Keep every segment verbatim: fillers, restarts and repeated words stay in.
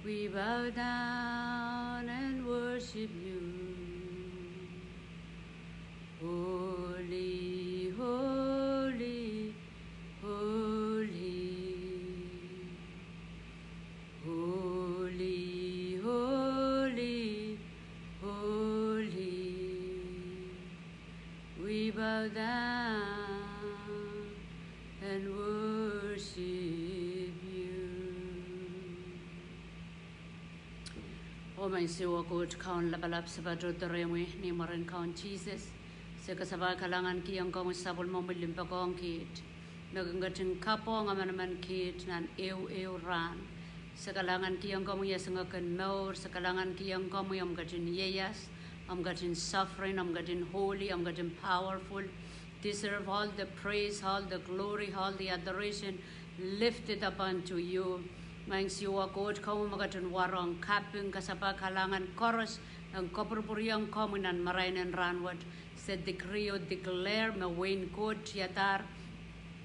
We bow down and worship you. Holy, holy, holy. Holy, holy, holy. We bow down and worship you. Oh Maing Siohwa Koht Kaun lapalap, se patohdo rehmwi ni mwaren Kaun Sises. Se kasapahl kalahngankihong komwi sapwellimomwi limpoak ong kiht me kin ketin kapwong emenemen kiht nan ehu ehu rahn. Se kalahngankihong komwi esingek en mour, se kalahngankihong komwi omw ketin ieias, omw ketin sovereign, omw ketin holy, omw ketin powerful, deserve all the praise, all the glory, all the adoration lifted up unto you. Maing Siohwa Koht, komwi me ketin warohng kaping, kasapahl kalahngan koaros en kapwurpwuriong komwi nan marain en rahnwet. Se decree oh declare me wehin Koht iadahr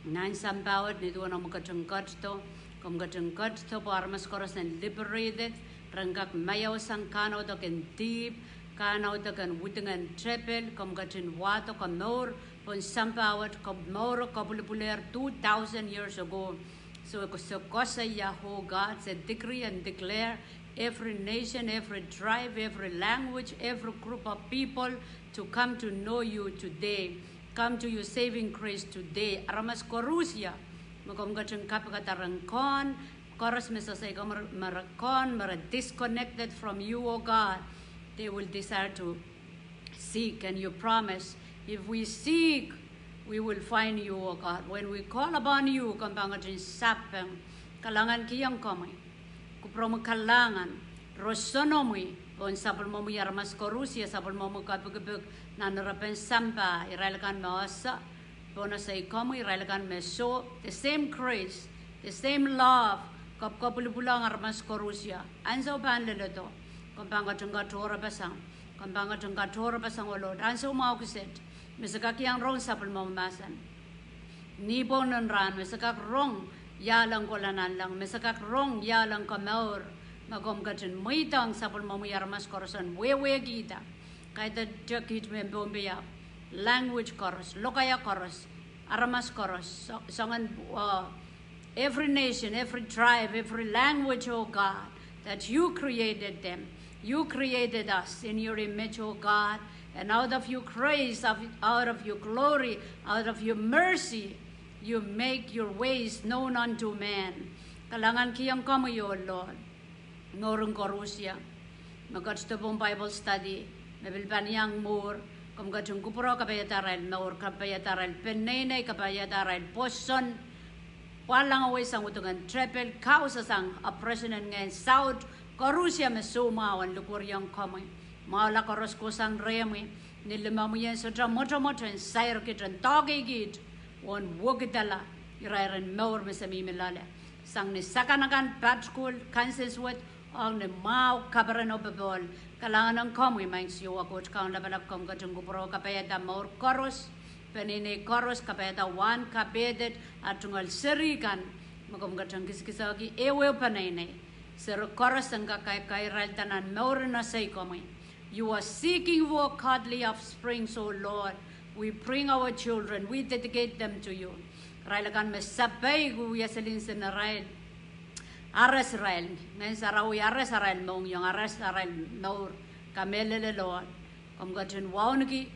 nan sampah wet ni duwen omw ketin ketido. Komw ketin ketido pwe aramas koaros en liberated, ren kak maiausang kahnawdek en dihp, kahnawdek en widingen tepil. Komw ketin wahdo komour pohn sampah wet, komour oh kapwilipwilehr two thousand years ago. So, se koasoia, oh God, se decree and declare every nation, every tribe, every language, every group of people to come to know you today. Come to your saving grace today. Aramas koarusie me komw ketin kapikada ren kohn, koaros me sehse komwi me re kohn, me re disconnected from you, oh God, they will desire to seek, and you promise, if we seek, we will find you, oh God. When we call upon you, komw pahn ketin sapeng. Kalahngankihong komwi, kupwuromwi kalahngan, rosonomwi pohn sapwellimomwi aramas koarusie, sapwellimomwi kapikipik nan erepen sampah, irail kan me ese pohn esei komwi, irail kan me soh, the same grace, the same love, kapwkapwilipwilong aramas koarusie. Ansou pahn leledo, komw pahn ketin katohrepeseng, komw pahn ketin katohrepeseng, oh Lord. Ansou mwahu kiset me se kak iang rong sapwellimomwi mahsen ni pohn rahn, me se kak rong ia ong kohla nanleng, me se kak rong ia ong komour, me komw ketin mweidohng sapwellimomwi aramas koaros en wehwehkihda. Kaidehn kiht mehn Pohnpei, language koaros, lokaia koaros, aramas koaros, so- soangen, uh, every nation, every tribe, every language, oh God, that you created them. You created us in your image, oh God, and out of your grace, of, out of your glory, out of your mercy, you make your ways known unto man. Kalahngankihong komwi, oh Lord. Mouren koarusie me ketido pohn Bible study, me pil pahn iang mwuhr, komw ketin kupwure kapaiada arail mour, kapaiada arail peneinei, kapaiada arail pwoson, pwallangawei sang udingen tepil, kausasang oppression en ngehn saut, koarusie me soumwahu en likwerihong komwi. Mwahula koaros kohsang rehmwi ni limomwi en sohte mwotomwot en sair kiht, en doadoahk kiht, oh en wekidala irair en mour me se mihmi loale. Sang ni sakanakan, patkul, kansens wet, ong ni mwahu, kaperen oh popohl. Kalahngan ong komwi, Maing Siohwa Koht Kaun lapalap, komw ketin kupwure kapaiada mour koaros, peneinei koaros, kapaiada wahn kapehded, ah tungoal seri kan me komw ketin kisakiski ehuehu peneinei. Seri koaros en kak kaikairailda nan mour en esei komwi. You are seeking for godly offsprings, O Lord. We bring our children, we dedicate them to you. Irail akan me sapeik, wia seli nsen arail, ares irail, Ngehn Sarawi ares arail mohngiong, ares arail mour. Kamehlele Lord, komw ketin wauneki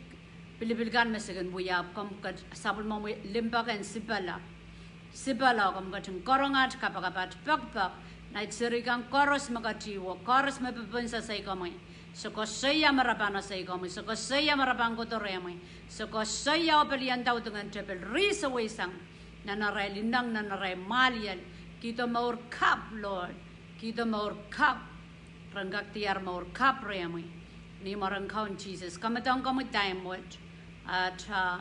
pilipil kan me se kin wia, ahpw komw ket sapwellimomwi limpoak en sipala. Sipala, komw ketin karonge at kapakap, at pekipek, nait seri kan koaros me ketihwo, koaros me popohn sehse komwi. Se koasoia me re pahn ese komwi, se koasoia me re pahn kohdo rehmwi, se koasoia oh pelianda udingen tepil, rieseweisang nan arail ineng, nan arail mwahliel. Kihdo mour kapw Lord, kihdo mour kapw. Ren kak diar mour kapw rehmwi ni mwaren Kaun Sises. Kamedohng komwi time wet, at, ah,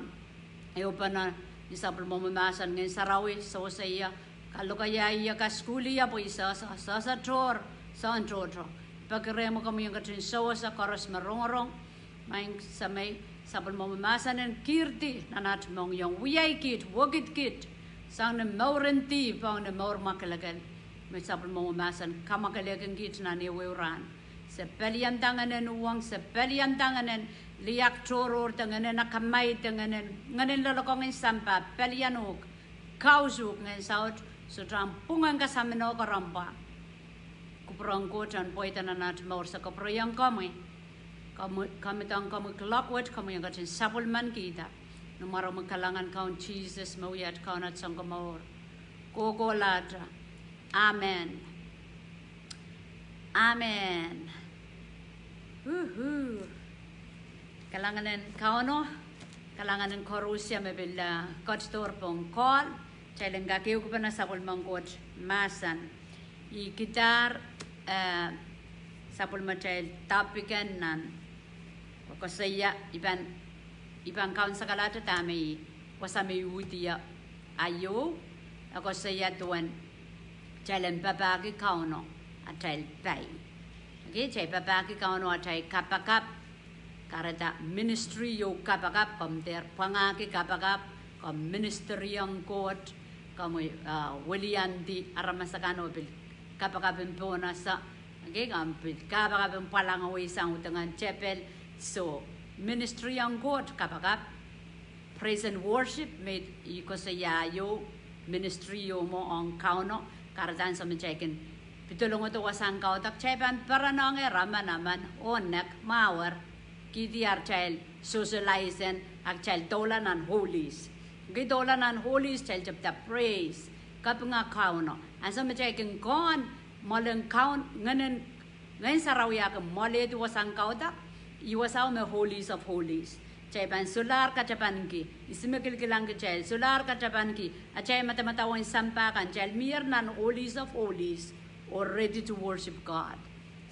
ehupene, ni sapwellimomwi mahsen, Ngehn Sarawi sewese ie, kalokaia ie, kasukuhl ie pwe I sehse, sehse tohr, soahng tohto. Peki rehmwi komwi en ketin sewese koaros me rongorong. Maing Semei, sapwellimomwi mahsen en kihrdi nan at mohngiong, wiahla kiht, wekidki kiht sang ni mour en dihp ong ni mour mwakelekel. Me sapwellimomwi mahsen kamwakelehkin kiht nan ehuehu rahn. Se pelianda ngehnen uhwong, se pelianda ngehnen liak tohrohr de ngehnen akamai de ngehnen, ngehnen loalokong en sampah, pelian uhk, kaus uhk ngehn saut, sohte ahmw pwungen kasaminoh ko, ahmw pwa. Kupwur en Koht en pweida nan at mour. Se kapwureiong komwi. Komwi, komwi dohng komwi kuloak wet, komwi en ketin sapwellimanikihda. Ni mwaromwi kalahngan Kaun Sises me wia at Kaun, at Sounkomour. Kohkohlahte. Amen. Amen. Uhu. Kalahngan en Kauno, kalahngan en koaros me pil, eh, ketidohr pohn call, kitail en kak ehukipene sapwellimen Koht mahsen. I kidahr, eh, sapwellimatail topic en nan, koasoia, I pahn, I pahn kaunsakalahte dahme I, wasa me I uhdi ie aio, e koasoia duwen kitail en papahki Kauno atail pai. Okay, kitail papahki Kauno atail kapakap. Kahrehda ministry ieu kapakap, komw dehr pwangahki kapakap, komw ministry ong Koht, komw, ah, wiliandi aramas akan oh pil kapakap en pohnese. Okay, komw pil kapakap en pwalangawei sang uhdahn tepel. So, ministry ong Koht kapakap. Praise and worship me I koasoia aio, ministry ieu mwo ong Kauno. Kahrehda ansou me kitail kin pedolongodo wasahn kaudok, kitail pahn perenongehr emen emen oh nek, mwahuer, kihdi atail socialize en, ah kitail doula nan holies. Okay, doula nan holies, kitail tepda praise, kapinga Kauno. Ansou me kitail kin kohn, mwoalen Kaun, ngehnen Ngehn Sarawi eh kin mwoalehdi wasahn kaudok, ih wasao me holies of holies. Kitail pahn solahr katapanki, ihs me kilkilangki kitail, solahr katapanki atail madamadau en sampah kan, kitail mier nan holies of holies, oh ready to worship God.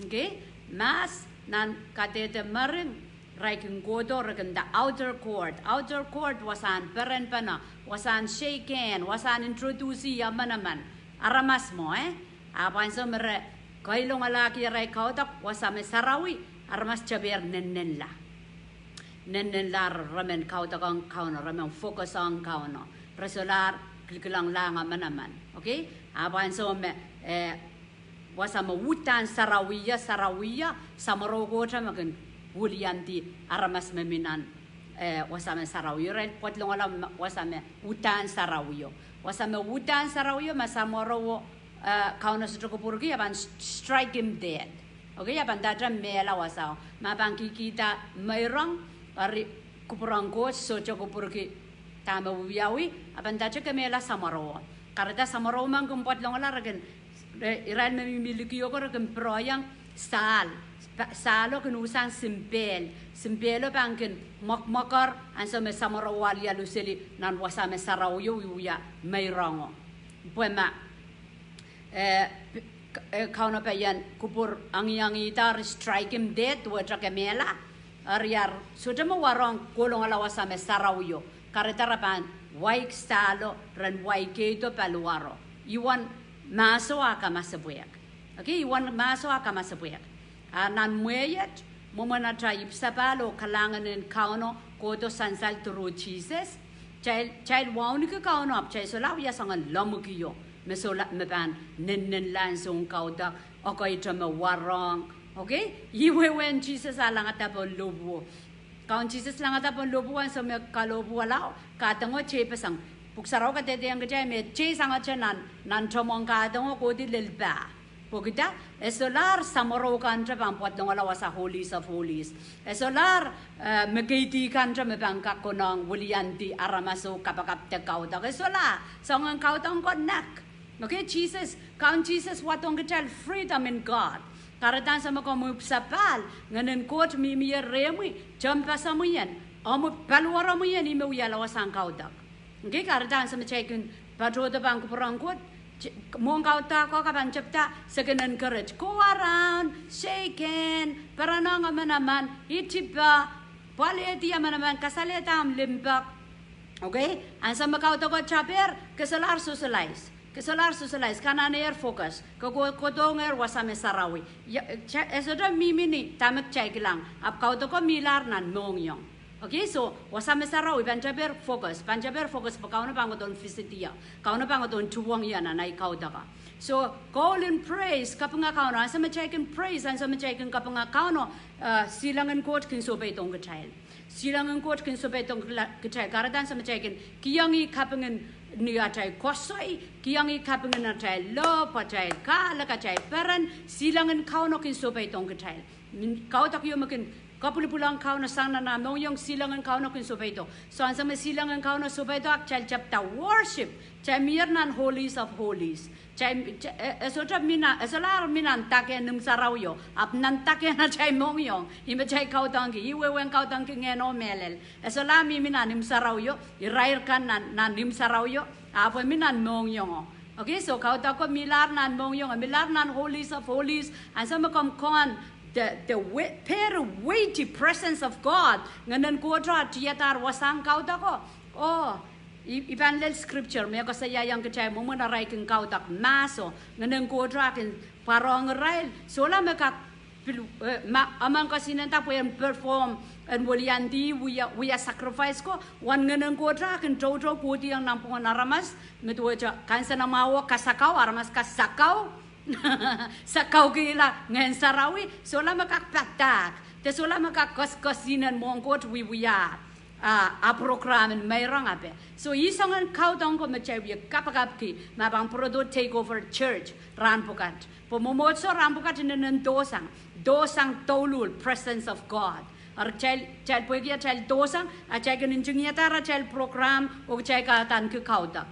Okay? Mahs nan kadehde mering, irail kin kohdo, re kin nda outer court. Outer court wasahn perenpene, wasahn shake hand, wasahn introduce emen emen, aramas mwo, eh? Ahpw ansou me re kailongalahr irail kaudok wasa me sarawi, aramas tepehr nennenla. Nennenla, re men kaudok ong Kauno, re men focus ong Kauno, re solahr kilkilang lahng emen emen. Okay? Ahpw ansou me, eh, wasa me uhdahn sarawio, sarawio, samworo Koht me kin wiliandi aramas me mi nan, eh, wasa me sarawio, irail pwedilongala wasa me uhdahn sarawio. Wasa me uhdahn sarawio me samworo, eh, Kauno sohte kupwurki, e pahn strike him dead. Okay, e pahn ndahte mehla wasao. Ma pahn kihkihda meirong, eri kupwur en Koht sohte kupwurki dahme wiawi, e pahn ndahte kemehla samworo. Kahrehda samworo men kin pwedilongala, re kin, re, irail me mihmi likioko re kin pwuroiong sahl, sahlo kin unsang simpehlo, simpehlo pahn kin mwekmwekor ansou me samworo alialu seli nan wasa me sarawio, wia meirongo. Pwe ma, eh, Kauno pahn kupwur angiongidahr, strike him dead, duwehte kemehla, eri ar sohte me warohng kolongala wasa me sarawio. Kahrehda re pahn waik sahlo, ren waikeido paliwaro. Ih uwen mahso ah kamasepwehk. Okay, ih uwen mahso ah kamasepwehk. A nan mwehiet, mwomwen atail ipwsapahl oh kalahngan en Kauno kohdo sansal through Sises, kitail, kitail wauneki Kauno ahpw kitail solahr wia soangen lemmwikio me solahr, me pahn nennenla ansoun kaudok, ekei te me warohng. Okay, ih wehwehn Sises ah langada pohn lohpwuo. Kaun Sises langada pohn lohpwuo ansou me kalohpwuo lao, kahdongo teipeseng. Pwuhk Sarawi kadehdehiong kitail me teisangote nan, nan tomwong kahdongo kohdi lel pah. Pwehki dah? E solahr samworo kante pahn pwedilongala wasa holies of holies. E solahr, eh, mekeidi kante me pahn kak konehng wiliandi aramaso kapakap de kaudok. E solahr, soangen kaudok ko nek. Okay, Sises, Kaun Sises wadohng kitail freedom in God. Kahrehda ansou me komw ipwsapahl, Ngehnen Koht mihmi rehmwi, tehnpasamwien, omw paliwaromwien, ih me wiahla wasahn kaudok. Okay, kahrehda ansou me kitail kin patohdo pahn kupwur en Koht, mwohn kaudok ko ke pahn tepda, se kin encourage, go around, shake hand, perenong emen emen, itipe, pwalehdi emen emen, kasalehda omw limpoak. Okay, ansou me kaudok ko tapehr, ke solahr socialize. Ke solahr socialize, ke anahnehr focus, ke ko, kohdohngehr wasa me sarawi. E sohte mihmi ni dahme kitail kilang, ahpw kaudok ko mihlahr nan mohngiong. Okay, so wasa me sarawi pahn taper focus, pahn taper focus pwe Kauno pahn kohdohn visit ie, Kauno pahn kohdohn tuhwong ie nan ei kaudok. So, call in praise, kapinga Kauno, ansou me kitail kin praise, ansou me kitail kin kapinga Kauno, eh, silangin Koht kin sohpeidohng kitail. Silangin Koht kin sohpeidohng kitail, kahrehda ansou me kitail kin kihong ih kapingen ni atail koasoi, kihong ih kapingen atail loh, atail kahlek, atail peren, silangin Kauno kin sohpeidohng kitail. Kaudok ieu me kin kapwilipwilong Kauno sang nan ah mohngiong, silangin Kauno kin sohpeido. So ansou me silangin Kauno sohpeido, kitail tepda worship, kitail mier nan Holies of Holies. E sohte mi nan, e solahr mi nan dakehn imw sarawio, ahpw nan dakehn atail mohngiong, ih me kitail kaudokki, ih wehwehn kaudokki ngehn oh mehlel. E solahr mihmi nan imw sarawio, irair kan nan, nan imw sarawio, ahpw e mi nan mohngiongo. Okay, so kaudok ko milahr nan mohngiongo, milahr nan Holies of Holies, ansou me komw kohn the, the very weighty presence of God, Ngehnen Koht a tiadahr wasahn kaudok ko. Oh, I pahn lel scripture me koasoiaiong kitail mwomwen arail kin kaudok mahso, Ngehnen Koht a kin pwarohng irail, solahr me kak pil, eh, ma, emen kesihnenda pwe en perform, en weliandi, wia, wia sacrifice ko, uwen Ngehnen Koht a kin toutou kohdiong nanpwungen aramas, me duwehte kansenamwahu oh kasakau, aramas kasakau, sakaukihla Ngehn Sarawi, solahr me kak padahk, de solahr me kak kos, kesihnenda mwohn Koht wiewiahr ah program en meirong ape. So ih soangen kaudok ko me kitail wie kapakapki ma pahn pwurodo take over church rahn pwukat. Pwe mwomwohdiso rahn pwukat inenen dohsang, dohsang douluhl presence of God. Eri kitail, kitail pwehki atail dohsang, atail kin ntingihadahr atail program oh kitail kahdaneki kaudok.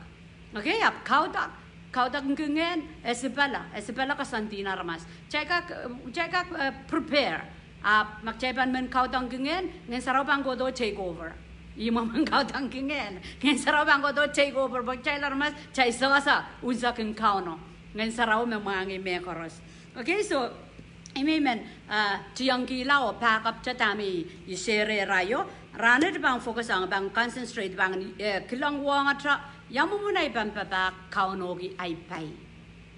Okay, ahpw kaudok, kaudok ki ngehn, esipala, esipala koasoandi en aramas. Kitail kak, kitail kak prepare. Ahpw ma kitail pahn men kaudok ki ngehn, Ngehn Sarawi pahn kohdo take over. Ih mwomwen kaudok ki ngehn, Ngehn Sarawi pahn kohdo take over pwe kitail aramas kitail sehse unsek en Kauno, Ngehn Sarawi me mwahngih mehkoaros. Okay, so I men, ah, tiongkihla oh pahkapwte dahme I sehrehraio. Rahnwet pahn focus ong, pahn concentrate, pahn, eh, kilang wongete ia mwomwen ei pahn papah Kauno ki ei pai.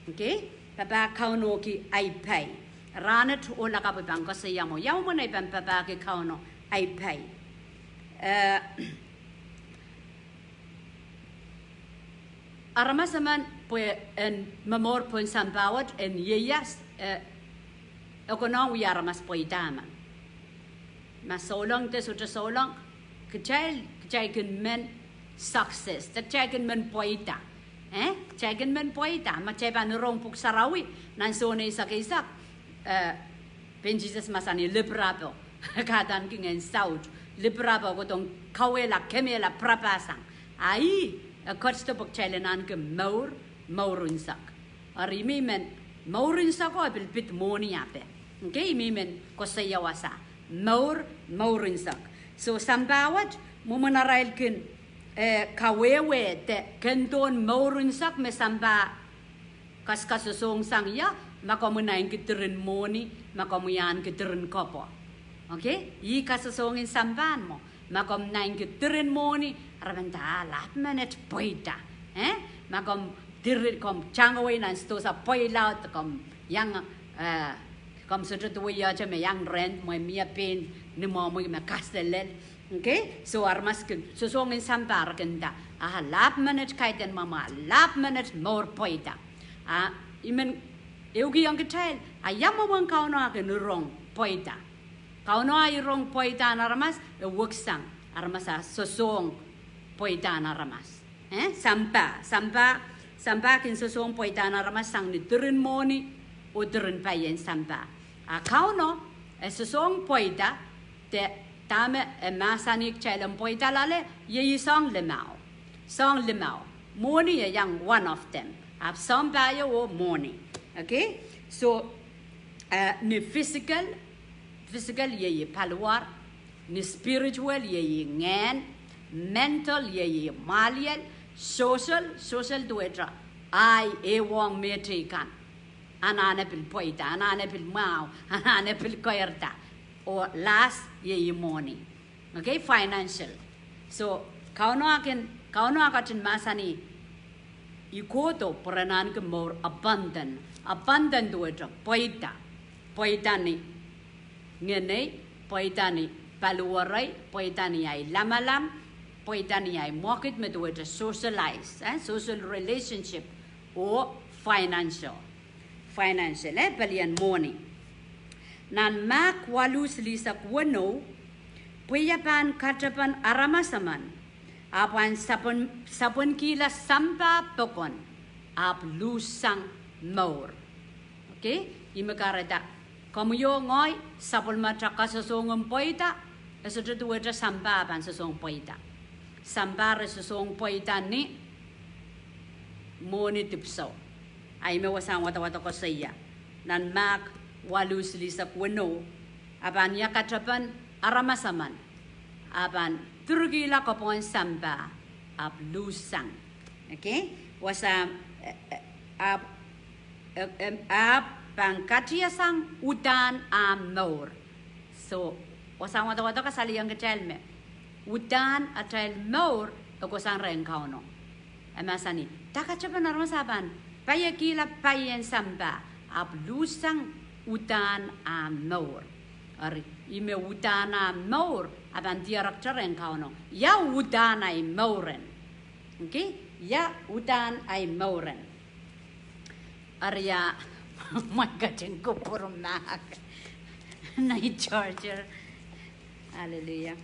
Okay, papah Kauno ki ei pai. Rahnwet oh lakapw pahn koasoia mwo ia mwomwen ei pahn papahki Kauno ei pai. Eh, aramas emen pwe en momour pohn sampah wet en ieias, eh, e konehng wia aramas pweida ma, ma souleng de sohte souleng, kitail, kitail kin men success, de kitail kin men pweida. Eh, kitail kin men pweida ma kitail pahn rong Pwuhk Sarawi nan Sohn eisek eisek, eh, pein Sises mahsanih lipirapo, kahdaneki ngehn saut, lipirapo kohdohng kauwehla, kemehla, pirapasang. A ih, e ketido pwe kitail en ahneki mour, mour unsek. Eri I men, mour unseko e pil pid mwohni ape. Okay, I men koasoia wasa, mour, mour unsek. So sampah wet, mwomwen arail kin, eh, kawehwe de kendohn mour unsek me sampah kaskasosong sang ie, ma komw naineki diren mwohni, ma komw ahneki diren kopwo. Okay, ih kasosohng en sampah mwo. Ma komw naineki diren mwohni, re men nda, ah, lahp menet pweida. Eh, ma komw diren, komw tangawei nan sidohsa pweilaud, komw iang, eh, komw sohte duwehte me iang rent, mwein mie pein ni mwomwi me kaselel. Okay, so aramas kin, sosohng en sampah re kin nda, ah, lahp menet kaidehn mwamwahl, lahp menet mour pweida. Ah, I men ehukihong kitail, a ia mwomwen Kauno a kin rong pweida? Kauno a rong pweida en aramas, e weksang, aramas a sosohng pweida en aramas. Eh, sampah, sampah, sampah kin sosohng pweida en aramas sang ni diren mwohni oh diren paien sampah. A Kauno, e sosohng pweida, de dahme e mahsanih kitail en pweida loale, iei soahng limau. Soahng limau. Mwohni e iang one of them. Ahpw soahng pahieu oh mwohni. Okay? So, eh, ni physical, physical iei paliwar, ni spiritual iei ngehn, mental iei mwahliel, social, social duwehte ahi ehuong mehteikan. Anahne pil pweida, anahne pil mwahu, anahne pil keirda. Oh last iei mwohni. Okay, financial. So, Kauno a kin, Kauno a ketin mahsanih, I kohdo pwe ren ahneki mour abundant. Abundant duwehte pweida. Pweida ni ngenei, pweida ni paliwerei, pweida ni ahi lamalam, pweida ni ahi mwekid me duwehte socialize, eh, social relationship, oh financial, financial, eh, pelien mwohni. Nan Mahk waluh silihsek weneu, pwe ia pahn katepen aramas emen, ahpw pahn sapwen, sapwenkihla sampah pokon, ahpw luhssang mour. Okay? Ih me kahrehda, komwi oh ngehi, sapwellimatail kasongosong en pweida, e sohte duwehte sampah pahn sosong pweida. Sampah re sosong pweida ni mwohni dipwisou. Ahi me wasahn wadawad koasoia. Nan Mahk waluh silihsek weneu, a pahn ia katepen aramas emen, a pahn pirikihla koapwohn sampah, ahpw luhssang. Okay? Wasa, eh, eh, ahpw, eh, eh, ahpw pahn katiasang uhdahn ah mour. So, wasahn wadawad kasalehiong kitail me uhdahn atail mour e kohsang rehn Kauno. E mahsanih, dahme katepen aramas a pahn paiekihla paien sampah, ahpw luhssang uhdahn ah mour. Eri, ih me uhdahn ah mour, a pahn diarekte rehn Kauno. Ia uhdahn ahi mour en? Okay? Ia uhdahn ahi mour en? Eri ia, mwein ketin kupwur mahk. Nei charger. Hallelujah.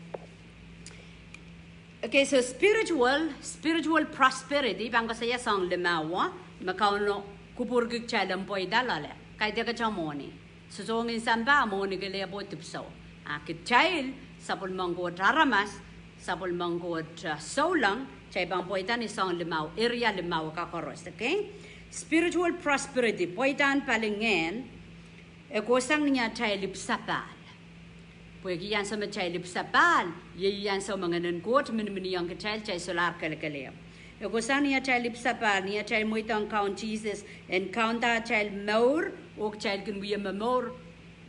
Okay, so spiritual, spiritual prosperity, pahn koasoia soahng limau, me Kauno kupwurki kitail en pweida loale. Kaidehk atail mwohni. Sosong en sampah, mwohni kelehpw oh dipwisou. A kitail, sapwellimen Koht aramas, sapwellimen Koht, eh, souleng, kitail pahn pweida ni soahng limau, area limau kan koaros, okay? Spiritual prosperity, pweida en palingehn, e kohsang ni atail ipwsapahl. Pwehki ansou me kitail ipwsapahl, iei ansou me Ngehnen Koht miniminiong kitail, kitail solahr kelekelehpw. E kohsang ni atail ipwsapahl, ni atail mweidohng Kaun Sises en kaunda atail mour, oh kitail kin wia momour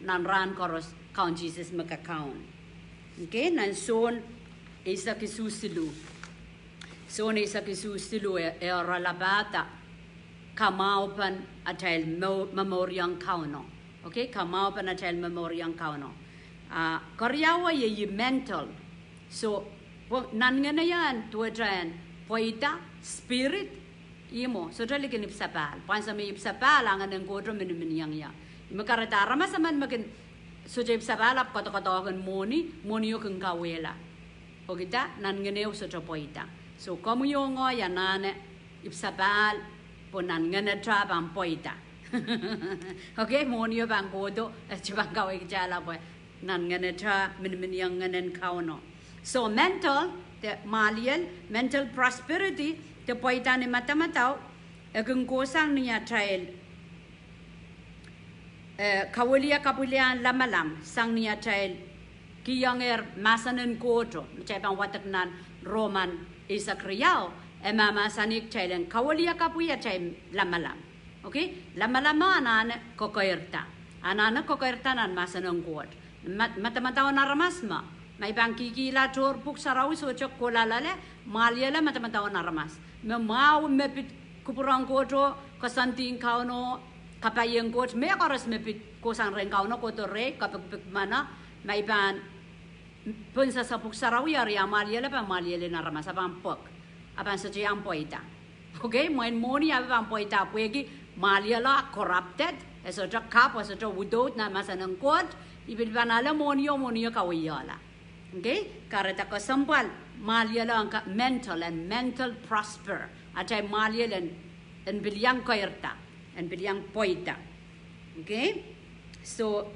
nan rahn koaros, Kaun Sises me kakaun. Okay, nan Sohn eisek isuh siluh. Sohn eisek isuh siluh e, e oaralapahda kamwahupen atail mo-, momouriong Kauno. Okay, kamwahupen atail momouriong Kauno. A keriau iei mental. So, pwe nan ngehno en duwehte en pweida, spirit, ih mwo, sohte likin ipwsapahl. Pwe ansou me ipwsapahl a Ngehnen Koht miniminiong ie. Ih me kahrehda aramas emen me kin sohte ipwsapahl ahpw koadokoadoahkin mwohni, mwohnio kin kauwehla. Pwehki nan ngehno sohte pweida. So, komwi oh ngehi anahne ipwsapahl, pwe nan ngehnete pahn pweida. Okay, mwohnio pahn kohdo, e sohte pahn kaweikitailla pwe nan ngehnete miniminiong Ngehnen Kauno. So, mental, de mwahliel, mental prosperity, de pweida ni madamadau, e kin kohsang ni atail eh, kawiliakapwilian lamalam, sang ni atail kihongehr mahsen en Koht, me kitail pahn wadek nan Roman eisek riau, e mahmahsanih kitail en kawiliakapwih atail lamalam. Okay? Lamalam anahne kokoirda. Anahne kokoirda nan mahsen en Koht. Mad-, madamadauen aramas me, ma I pahn kihkihla tohr Pwuhk Sarawi sohte kohla loale, mwahliele madamadauen aramas. Me mwahu me pid kupwuren Koht oh koasoandi en Kauno, kapaien Koht, mehkoaros me pid kohsang rehn Kauno kohdo rehi, kapikpik mwohno, ma I pahn pohnsehse Pwuhk Sarawi eri a mwahliele pahn mwahliel en aramas, a pahn pwek, a pahn sohte iang pweida. Okay, mwein mwohni a pahn pweida pwehki mwahlielo a corrupted, e sohte kapw, e sohte udoud nan mahsen en Koht, I pil pahn ale mwohnio, mwohnio kaweiohla. Okay, kahrehda kesempwal, mwahlielo en ka-, mental, en mental prosper. Atail mwahliel en, en pil iang koirda, en pil iang pweida. Okay, so,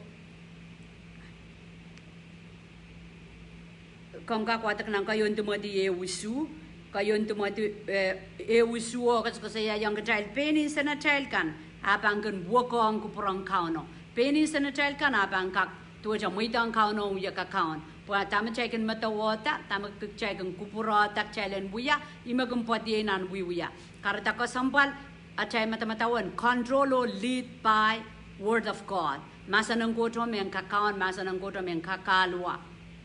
komw kak wadek nan keieun Timoty ehu isuh, keieun Timoty, eh, ehu isuh o koasokoasoiaiong kitail pein insenatail kan a pahn kin wekohng kupwuren Kauno. Pein insenatail kan a pahn kak duwehte mweidohng Kauno oh wie kakaun. Pwe dahme kitail kin medewehda, dahme kitail kin kupwurehda kitail en wia, ih me kin pwediei nan wiewia. Kahrehda kesempwal, atail madamadau en control oh lead by word of God. Mahsen en Koht o mehn kakaun, mahsen en Koht o mehn kakahlua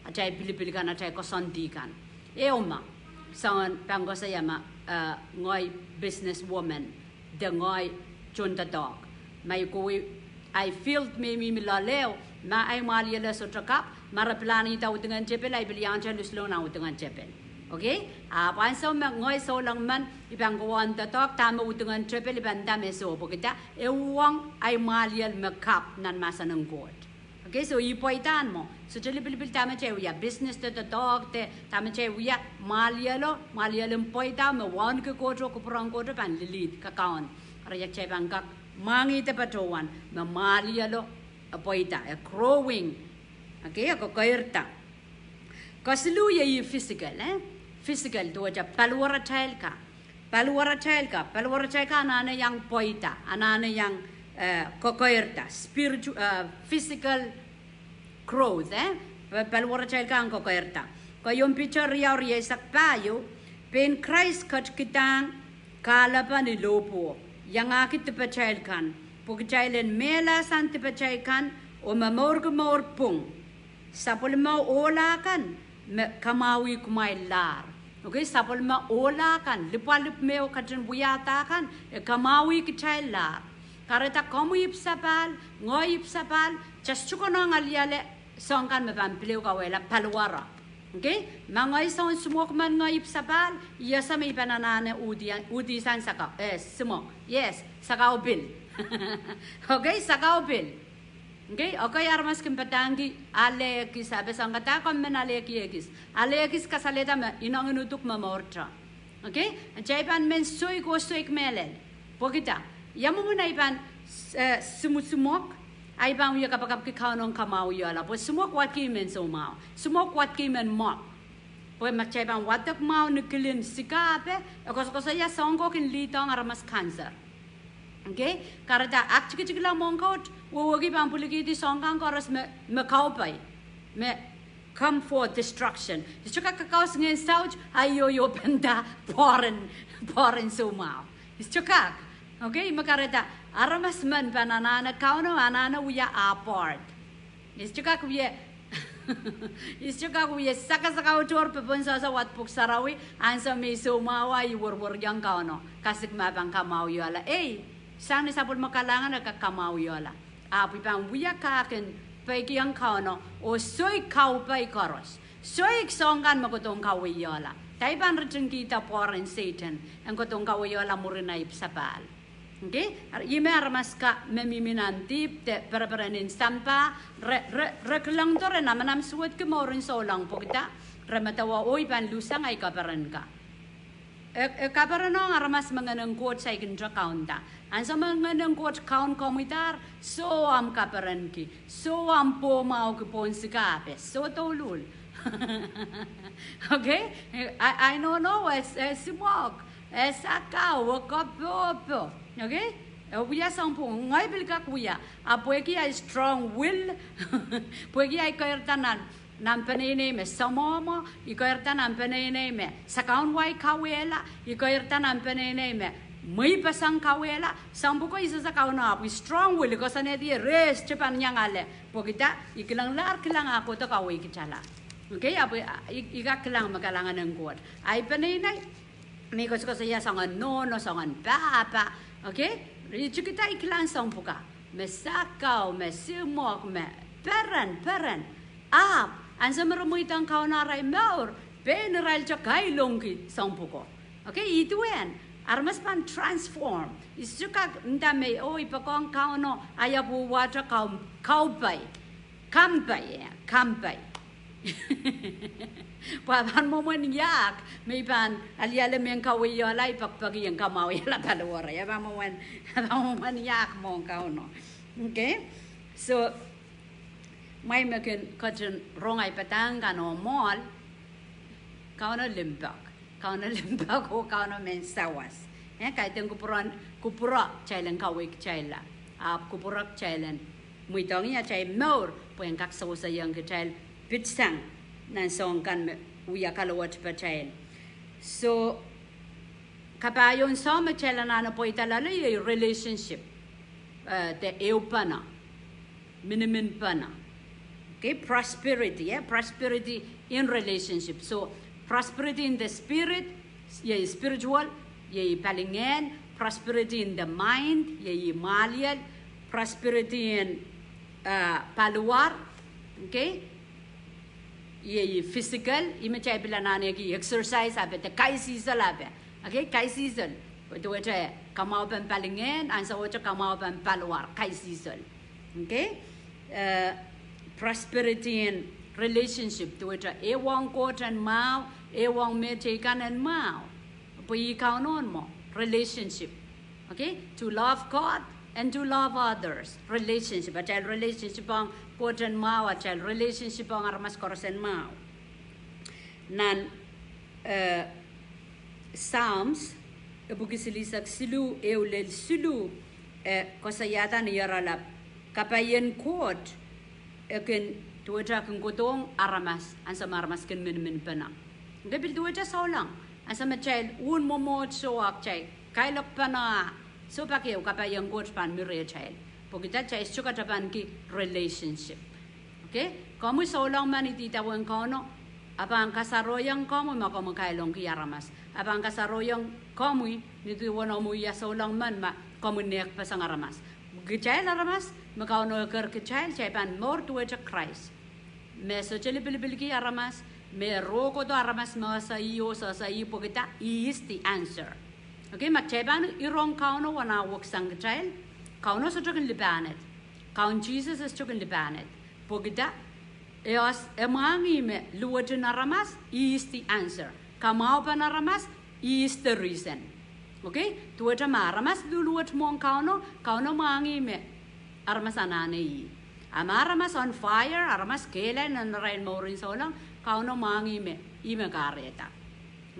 atail pilipil kan, atail koasoandi kan. Ehu me, soangen pahn koasoia me, eh, ngehi business woman, de ngehi tohndoadoahk. Ma I kohwei ahi field me I mihmi loale, Ma ahi mwahliel e sohte kapw, ma re pilahn ihda udingen tepil, ahi pil iang te luslong nan udingen tepil. Okay? Ahpw ansou me ngehi souleng men, I pahn kohwei doadoahk dahme udingen tepil, I pahn nda me soh pwehki dah, e uhwong ahi mwahliel me kapw nan mahsen en Koht. Okay, so I pweida mwo. Sohte lipilipil dahme kitail wia, business de doadoahk de dahme kitail wia, mwahlielo, mwahliel en pweida me wauneki Koht oh kupwuren Koht pahn lilihdi kakaun. Eri kitail pahn kak mwahngih de patohwan me mwahlielo e pweida, e growing. Okay, e kekeirda. Kesiluh iei physical, eh? Physical, duwehte paliwaratail ka. Paliwaratail ka, paliwaratail ka anahne iang pweida, anahne iang, eh, kekeirda, spiritu-, eh, physical growth, eh? Pa-, paliwaratail ka iang kekeirda. Keieun Piter riau rieisek pahieu, pein Krais ketikidahng kahlepen lohpwuo, iangahki dipatail kan, pwe kitail en mehlasang dipatail kan, oh momourki mour pwung. Sapwellime ohla kan me kamwahwih kumwail lahr. Okay, sapwellime ohla kan, lipwalipw me e ketin wiahda kan, e kamwahwih kitail lahr. Kahrehda komwi ipwsapahl, ngehi ipwsapahl, kitail sohte konehng aliale soahng kan me pahn pil ehu kawehla paliwara. Okay, ma ngehi soun simwok men ngehi ipwsapahl, I ese me I pahn anahne uhdi-, uhdihsang sakau, eh, simwok. Yes, sakau pil. Okay, sakau pil. Okay, okay, aramas kin padahngki ale ekis, ahpw soang kadahr komw men ale ekis. Ale ekis kasalehda me ineng en uduk momourte. Okay, kitail pahn men soik oh soik mehlel. Pwehki dah, ia mwomwen ahi pahn, eh, simwsimwok, ahi pahn wie kapakapki Kauno en kamwahwihala. Pwe simwok wadki men soumwahu. Simwok wadki men mwok. Pwe ma kitail pahn wadek mwahu ni kilin sikape, e koasokoasoia soahng ko kin lihdohng aramas cancer. Okay? Kahrehda aktikitikla mwohn Koht, wehwehki pahn pwilikihdi soahng kan koaros me, me kaupai, me come for destruction. I sohte kak kakaus ngehn saut, a I ohiopenda pwoaren, pwoaren soumwahu. I sohte kak. Okay, me kahrehda aramas men pahn anahne Kauno, anahne wia ah part. I sohte kak wie, I sohte kak wie sakasakaudohr pepen sohso wad Pwuhk Sarawi, ansou me I soumwahu a I werweriong Kauno, kasik me e pahn kamwahwihala. Ei, sang ni sapwellime kalahngan e kak kamwahwihala. Ahpw I pahn wia kahkin peikiong Kauno, oh soik kaupai koaros. Soik soahng kan me kohdohng kawehihala. Dahme I pahn ritingkihda pwoaren Sehdan en kohdohng kawehihala mwurin ahi ipwsapahl. Okay? Eri ih me aramas ka me mihmi nan dihp de pereperen en sampah, re, re, re kilangdo re namanam suwedki mouren souleng pwehki dah, re medewe oh I pahn luhsang ahi kaperen ka. E, e kaperenohng aramas me Ngehn en Koht saikinte kaunda. Ansou me Ngehn en Koht kaun komwidahr, soh, ahmw kaperenki, soh, ahmw pwohmwahuki pohn sikape, soh douluhl. Okay? I, I don't know, e, e simwok, e sakau, e koapwohpwo. Okay? E wia soahng pwung, ngehi pil kak wia. A pwehki ahi strong will, pwehki ahi keirda nan, nan peneinei me samwamwa, I keirda nan peneinei me sakaun wai kawehla, I keirda nan peneinei me mweipeseng kawehla, soahng pwuko I sehse Kauno ahpw strong will, I koasoanehdi e rest, I pahn iang ale, pwehki dah, I kilanglahr kilang ah kohdo kaweikitala. Okay, ahpw I, I kak kilang me kalahngan en Koht. Ahi peneinei me I koasokoasoia soangen nohno, soangen pahpa. Okay, I tikida I kilang soahng pwuka me sakau, me simwok, me peren, peren. Ahpw ansou me re mweidohng Kauno arail mour, pein irail te kailongki soahng pwuko. Okay, ih duwen aramas pahn transform. I sohte kak nda me, oh, I poakohng Kauno, a ia pwuhwate kau, kaupai, kampai, eh, kampai. Pwe e pahn mwomwen iahk me I pahn aliale mehn kawehihala, I pekipeki en kamwahwihala paliwere. E pahn mwomwen, e pahn mwomwen iahk mwohn Kauno. Okay? So, mwein me kin ketin rong ahi padahk kan oh mwohl, Kauno limpoak. Kauno limpoak oh Kauno mehn sawas. Eh, kaidehn kupwuren, kupwure kitail en kaweikitailla. Ahpw kupwure kitail en mweidohng atail mour, pwe en kak seweseiong kitail pitsang nan soahng kan me wia kalowet patail. So, kapahieu en soahng me kitail anahne pweida loale iei relationship, eh, de ehupene, miniminpene. Okay, prosperity, eh, prosperity in relationship. So, prosperity in the spirit, iei spiritual, iei palingehn, prosperity in the mind, iei mwahliel, prosperity in ah, paliwar, okay? Iei physical, ih me kitail pil anahneki exercise ape, de kaisihsol ape. Okay, kaisihsol. Duwehte kamwahupen palingehn, ansou wet kamwahupen paliwar, kaisihsol. Okay? Eh, prosperity en relationship, duwehte ehu ong Koht en mwahu, ehu ong mehteikan en mwahu. Pwe ih Kauno mwo, relationship. Okay? To love God and to love others. Relationship. Atail relationship ong Koht en mwahu, atail relationship ong aramas koaros en mwahu. Nan, eh, Psalms, epwiki silihsek siluh, ehu lel siluh, eh, koasoiahda ni oaralap, kapai en Koht, e kin, duwehte kin kohdohng aramas, ansou me aramas kin miniminpene. Okay, pil duwehte souleng, ansou me kitail uwen mwomwohdiso oh kitail kailokpene, soh pak ehu kapai en Koht pahn mi rehtail. Pwehki dah? Kitail sohte kak tapanki relationship. Okay? Komwi souleng men idawehn Kauno, e pahn kasarohiong komwi ma komwi kailongki aramas. E pahn kasarohiong komwi ni duwen omwi wia souleng men ma komwi nehkpeseng aramas. Kitail aramas, me Kauno eker kitail, kitail pahn mour duwehte Krais. Me sohte lipilipilki aramas, me rohkohdo aramas me ese ih oh sehse ih pwehki dah? He is the answer. Okay, ma kitail pahn rong Kauno wahn ah weksang kitail, Kauno sohte kin lipahned. Kaun Sises e sohte kin lipahned. Pwehki dah? E mwahngih me luwet en aramas, he is the answer. Kamwahupen aramas, he is the reason. Okay? Duwehte ma aramas luhluwet mwohn Kauno, Kauno mwahngih me aramas anahne ih. A ma aramas on fire, aramas kehlail nan arail mouren souleng, Kauno mwahngih me ih me kahrehda.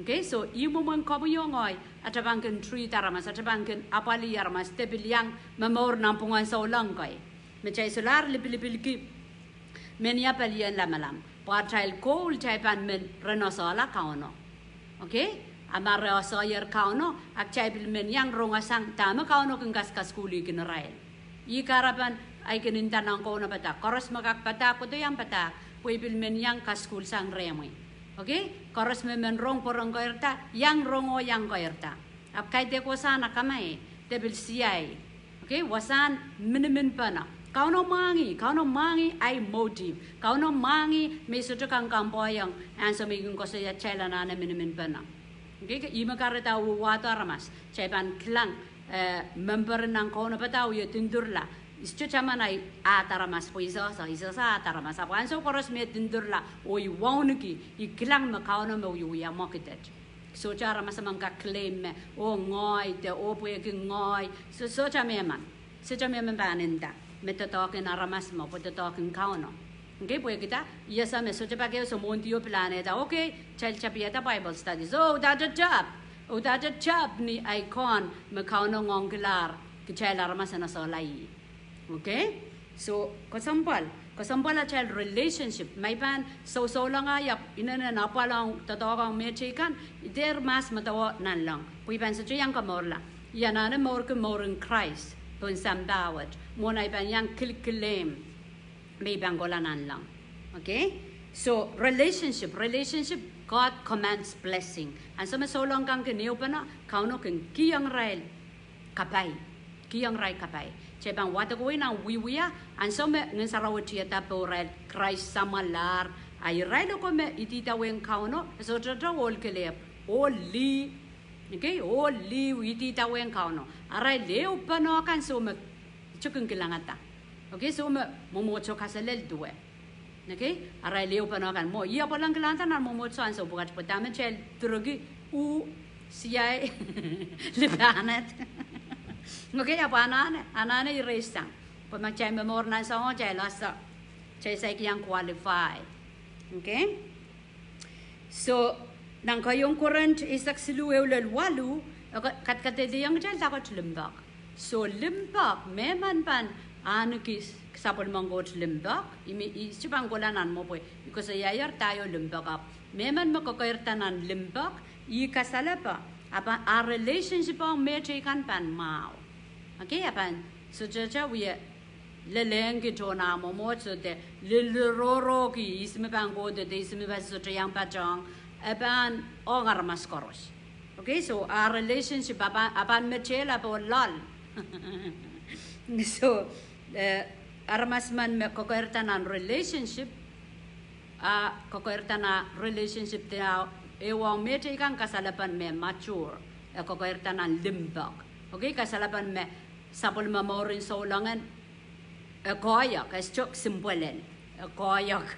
Okay, so ih mwomwen komwi oh ngehi, atail pahn kin treat aramas, atail pahn kin apwalih aramas, de pil iang momour nanpwungen souleng kei. Me kitail solahr lipilipilki men ia pelien lamalam, pwe atail goal, kitail pahn men rehn esehla Kauno. Okay? A ma re esehier Kauno, a kitail pil men iang rongasang dahme Kauno kin kaskasukuhlihkin irail. Ih kahrepen ahi kin nda nan kaunopada, koaros me kak padahk, kohdo iang padahk, pwe I pil men iang kasukuhlsang rehmwi. Okay? Koaros me men rong pwurongeirda, iang rong oh iang keirda. Ahpw kaidehk wasahn akamai, de pil siai. Okay? Wasahn miniminpene. Kauno mwahngih, Kauno mwahngih ahi motive. Kauno mwahngih me I sohte kak kampwoiong ansou me I kin koasoia kitail anahne miniminpene. Okay? Ih me kahrehda wahdo aramas, kitail pahn kilang, eh, member nan kaunopada oh I dindurla. I sohte taman ahi ahd aramas, pwe I sehse, I sehse ahd aramas. Ahpw ansou koaros me I dindurla oh I wauneki, I kilang me Kauno me wiewia mwekid et. Sohte aramas emen kak claim me, oh ngehi de, oh pwehki ngehi. Soh, sohte mehmen. Sohte mehmen pahn nda me doadoahk en aramas mwo, pwe doadoahk en Kauno. Okay, pwehki dah? I ese me sohte pak ehu, soh, mwohndi oh pilahnehda, okay, kitail tapiada Bible study. Soh, udahte tap, udahte tap ni ahi kohn me Kauno ngoangkilahr kitail aramas en esehla ih. Okay? Soh, kesempwal, kesempwal atail relationship, ma I pahn sousoulengahiong inenen apwal ong doadoahk ong mehteikan, I dehr mahs medewe nanleng, pwe I pahn sohte iang komourla. I anahne mourki mouren Krais pohn sampah wet, mwohn ahi pahn iang kilkilehm me I pahn kohla nanleng. Okay? Soh, relationship, relationship, God commands blessing. Ansou me souleng kan kin ehupene, Kauno kin kihong irail kapai. Kihong irail kapai. Kitail pahn wadekoi nan wiewia, ansou me Ngehn Sarawi tiada pohrail, Krais samwalahr, a irail oko me ididawehn Kauno, e sohte ohl kelehpw, ohl lih, okay, ohl lih ididawehn Kauno. Arail ehupene kan soh me I sohte kin kilangada. Okay, soh me mwomwohdiso kaselel duwe. Okay, arail ehupene kan mwo I apwal en kilangada nan mwomwohdiso ansou pwukat, pwe dahme kitail direki, uh, siai, lipahned. Okay, ahpw anahne, anahne erase sang. Pwe ma kitail momour nan soangen, kitail ese, kitail saik iang qualify. Okay? Soh, nan keieun Korint eisek siluh, ehu lel waluh, e kadkadehdehiong kitail dahkot limpoak. Soh, limpoak, mehmen pahn ahneki sapwellimen Koht limpoak, I sohte pahn kohla nan mwo pwe I koasoiaier dahio limpoak, ahpw mehmen me kekeirda nan limpoak, ih kasalepe, ahpw a relationship ong mehteikan pahn mwahu. Okay, a pahn sohte wie lelehngki tohn ah mwomwohdiso de lilirorohki, ihs me pahn kohdo de ihs me pahn sohte iang patohng, e pahn ong aramas koaros. Okay, soh, a relationship, a pahn, a pahn metehla pohn loal. Soh, eh, aramas men me kokoirda nan relationship, a kokoirda nan relationship de a, e wong me teikan kasalepen me mature, e kokoirda nan limpoak. Okay, kasalepen me sapwellime mouren souleng en, e koahiek, e sohte simpwelen, e koahiek.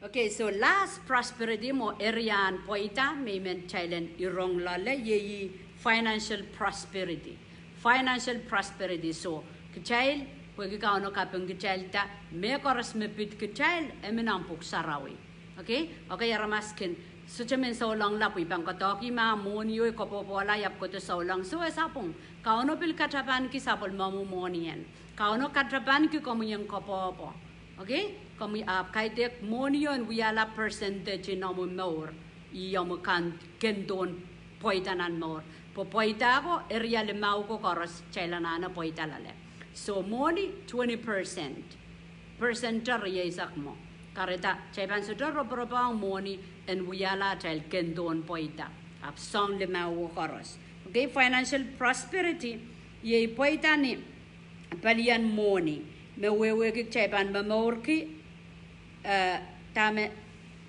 Okay, so last prosperity mwo area en pweida me I men kitail en rong loale, iei financial prosperity. Financial prosperity, so kitail, pwehki Kauno kaping kitailda, mehkoaros me pid kitail, e mi nan pwuhk sarawi. Okay, okay, aramas kin, sohte men souleng lap I pahn koadoahki ma mwohni o e koapworopworla I ahpw kohdo souleng. So e sapwung, Kauno pil katapanki sapwellimomwi mwohni en. Kauno katapanki komwi en koapworopwor. Okay? Komwi ahpw kaidehk mwohni o en wiahla percentage en omwi mour, ih omwi kan, kendohn pweida nan mour. Pwe pweida ko, area limau ko koaros, kitail anahne pweida loale. So mwohni twenty percent. Percent rieisek mwo. Kahrehda, kitail pahn sohte roporop ong mwohni en wiahla atail kendohn pweida. Ahpw soang limau koaros. Okay, financial prosperity, iei pweida ni pelien mwohni, me wehwehki kitail pahn momourki, eh, dahme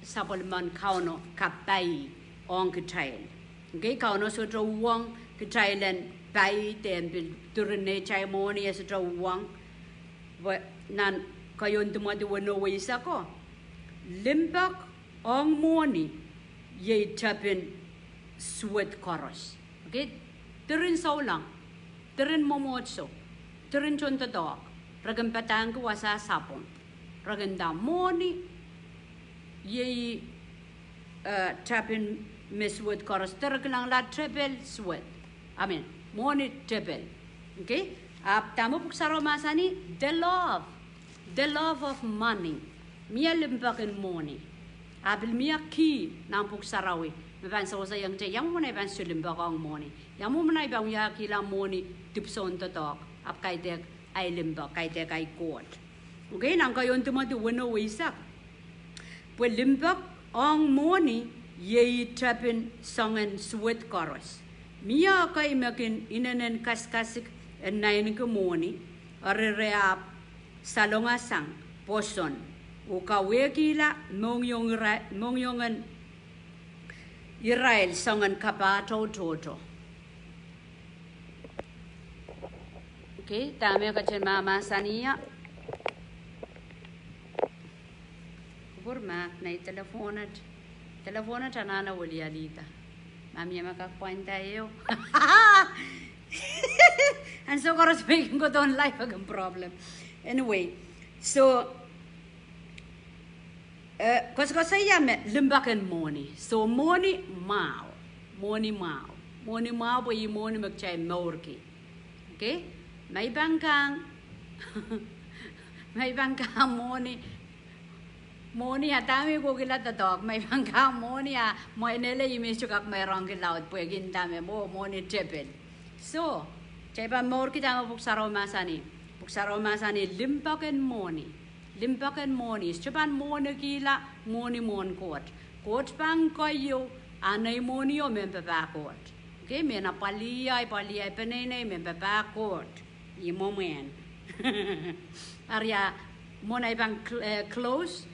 sapwellimen Kauno kapai ong kitail. Okay, Kauno sohte uhwong kitail en pai de en pil diren neitail mwohni, e sohte uhwong. Pwe nan keieun Timoty weneu eisek ko, limpoak ong mwohni iei tepin suwed koaros. Okay, diren souleng, diren mwomwohdiso, diren tohndoadoahk, re kin padahngki wasa sapwung, re kin nda mwohni iei, eh, tepin me suwed koaros, de re kilangala tepel suwed. I mean, mwohni tepel. Okay? Ahpw dahme pwuhk sarawi mahsanih, the love, the love of money. Mie limpoak en mwohni. A pil mie key nan pwuhk sarawi me pahn seweseiong kitail, ia mwomwen ei pahn sohte limpoak ong mwohni. Ia mwomwen ei pahn wiahkihla mwohni dipwisoun doadoahk, ahpw kaidehk ei limpoak, kaidehk ei Koht. Okay, nan keieun Timoty weneu eisek. Pwe limpoak ong mwohni iei tepin soangen suwed koaros. Mie ekei me kin inenen kasikasik en naineki mwohni, eri re ahpw salongasang pwoson, oh kawehkihla mohngiong ira-, mohngiongen irail soangen kapahtoutohto. Okay, dahme ketin mahmahsanih. Kupwur mahk, nei telephone et. Telephone et anahne wilialihda. Ma mie me kak pwainda ehu. Ansou koaros me I kin kohdo live e kin problem. Anyway, so, eh, koasoakoasoia me limpoak en mwohni. So mwohni mwahu. Mwohni mwahu. Mwohni mwahu pwe ih mwohni me kitail mourki. Okay? Ma I pahn kang, ma I pahn kang mwohni, mwohni a dahme kohkihla doadoahk, ma I pahn kang mwohni a mwein ele ih me sohte kak meirongki laud pwehki dahme mwo-, mwohni tepel. So, kitail pahn mourki dahme pwuhk sarawi mahsanih. Pwuhk sarawi mahsanih limpoak en mwohni. Limpoak en mwohni, sohte pahn mwohnikihla mwohni mwohn Koht. Koht pahn keieu, a nei mwohnio mehn papah Koht. Okay, mehn apwalih, apwalih peneinei mehn papah Koht. Ih mwomwen. Eri ia mwomwen ei pahn cl-, eh, close,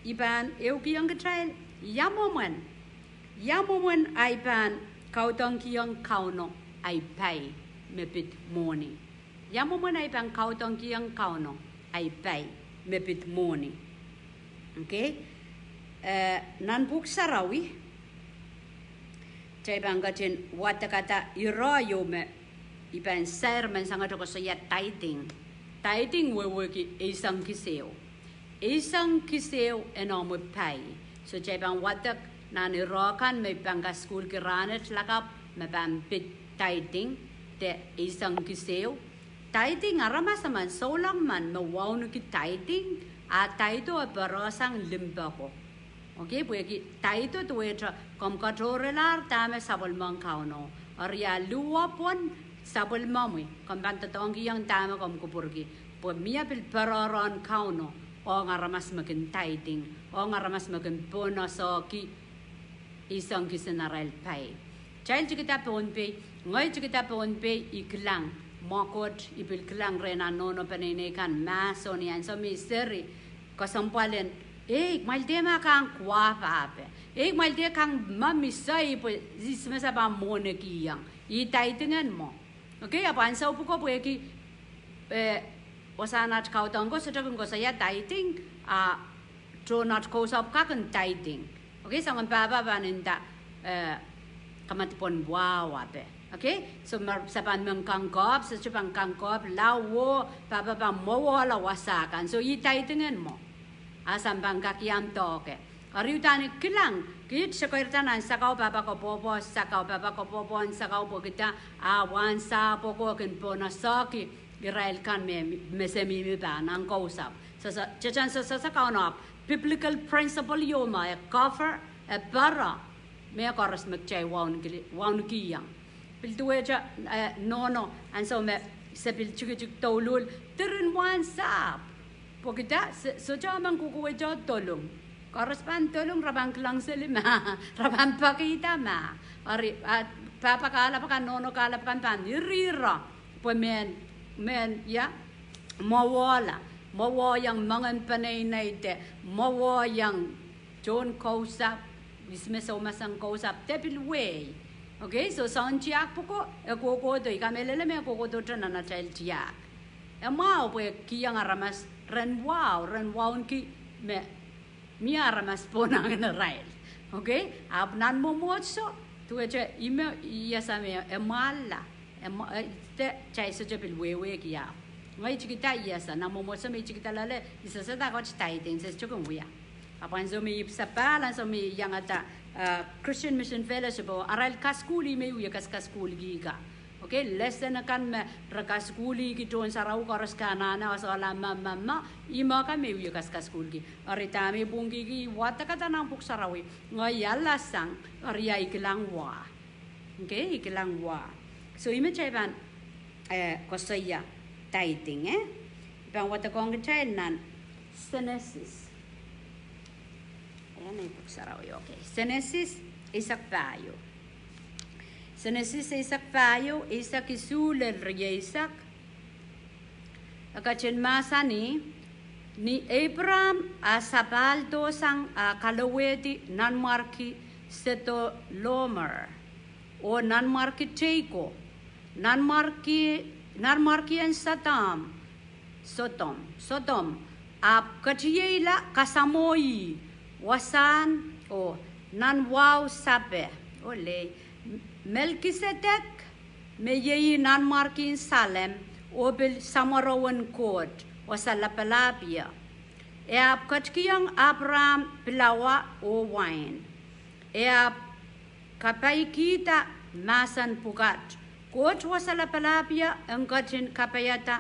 I pahn ehukihong kitail, ia mwomwen. Ia mwomwen ei pahn kaudokihong Kauno ei pai me pid mwohni. Ia mwomwen ei pahn kaudokihong Kauno ei pai me pid mwohni. Okay? Eh, nan pwuhk sarawi, kitail pahn ketin wadekada ire ieu me I pahn sair menseng et koasoia tithing. Tithing wehwehki eisek kisehwo. Eisek kisehwo en omwi pai. So kitail pahn wadek nan ire kan me I pahn kasukuhlki rahnwet lakapw me pahn pid tithing, de eisek kisehwo. Tithing aramas emen, souleng men me wauneki tithing, a tithe e pere sang limpoako. Okay, pwehki tithe duwehte komw katohrelahr dahme sapwellimomwi Kauno. Eri ia luhwe pwon sapwellimomwi, komw pahn doadoahngkihong dahme komw kupwurki. Pwe mie pil perehn Kauno ong aramas me kin tithing, ong aramas me kin pohn esehki eisek kisin arail pai. Kitail tikida Pohnpei, ngehi tikida Pohnpei, I kilang Mwekid I pil kilang rehn ah nohno peneinei kan mahso ni ansou me I seri kesempwal en, ei, kumwail dehr ma kang kuapahpe. Ei, kumwail dehr kang ma misei pwe I sehse pahn mwohnekihong. Ih tithing en mwo. Okay, ahpw ansou pwuko pwehki, eh, wasahn at kaudok ko sohte kin koasoia tithing, a tohn at kousapw kak kin tithing. Okay, soangen pahpa pahn nda, eh, kamadipw en wahu ape. Okay, so ma se pahn men kang kehp, se sohte pahn kang kehp, lao, pahpa pahn mwowehla wasa kan. So ih tithing en mwo. A se pahn kak iang doke. Eri udahn I kilang, kiht sekerda nan sakau pahpa koapwoapwohn sakau, pahpa koapwoapwohn sakau pwehkida, a wahnsahpw ko kin pohnese ki irail kan me, me se mihmi pahn nan kousapw. So, so, tetan so, so, so Kauno ahpw biblical principle ieu me e cover, e pere mehkoaros me kitail wauneki, waunekihong. Pil duwehte, eh, nohno, ansou me se pil tikitik douluhl, diren wahnsahpw. Pwehkida, se, sohte men kohkohwei dolung. Koaros pahn dolung, re pahn kilang seli ma, re pahn pekihda ma. Eri, ah, pahpa kahlap kan, nohno kahlap kan pahn irihro. Pwe mehn, mehn, ia, mwowehla, mwowehla iang moangen peneinei de, mwowehla iang tohn kousapw, ihs me soumasang kousapw, de pil wehi. Okay, so soahng tiahk pwuko, e kohkohdo, I kamehlele me e kohkohdo nan atail tiahk. E mwahu pwe kihong aramas ren wahu, ren wauneki me mie aramas pohnangin irail. Okay, ahpw nan mwomwohdiso, duwehte ih me, ih ese me e mwahlla. E mwa-, eh, de, kitail sohte pil wehwehki ahpw. Ngehi I tikida ih ese, nan mwomwohdiso me I tikida loale, I sehse dahkot tithing, se sohte kin wia. Ahpw ansou me I sapahl, ansou me I iangada, eh, Christian Mission Fellowship o, arail kasukuhl ih me I wie kaskasukuhlki ka. Okay, lesson kan me re kasukuhlki tohn sarawi koaros ke anahne, a sohla ma, ma, ma, ih me ka me I wie kaskasukuhlki. Eri dahme I pwungkihki, I wadekada nan pwuhk sarawi, ngehi alasang, eri ia I kilang wah. Okay, I kilang wah. So ih me kitail pahn, eh, koasoia tithing, eh? I pahn wadekohng kitail nan Senesis. Ia nei pwuhk sarawi, okay. Senesis eisek pahieu. Senesis eisek pahieu, eisek isuh lel rieisek. E ketin mahsanih, ni Eipraam a sapahldohsang a kalowehdi nanmwarki Sedolomer, oh nanmwarki Teiko, nanmwarki, nanmwarkien Sodom, Sodom, Sodom, ahpw ketieila kasamwo ih, wasahn, oh, nan wahu sape, oh lei, Melkisedek, me iei nanmwarkien Salem, oh pil samworo en Koht Wasa Lapalahpie. E ahpw ketikihong Eipraam pilawa oh wain. E ahpw kapaikihda mahsen pwukat, Koht Wasa Lapalahpie en ketin kapaiada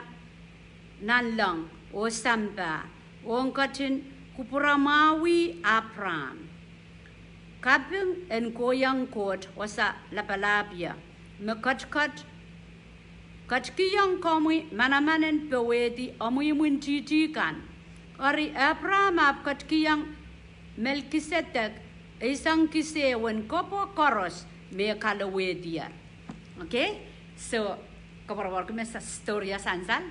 nanleng oh sampah, oh en ketin kupwuramwahwih Eipraam. Kaping en kohiong Koht Wasa Lapalahpie, me ketiket, ketikihong komwi manaman en powehdi omw imwintihti kan. Eri Eipraam ahpw ketikihong Melkisedek eisek kisehwen kopwe koaros me kalowehdier. Okay? So, koapworopworki me sa story a sansal.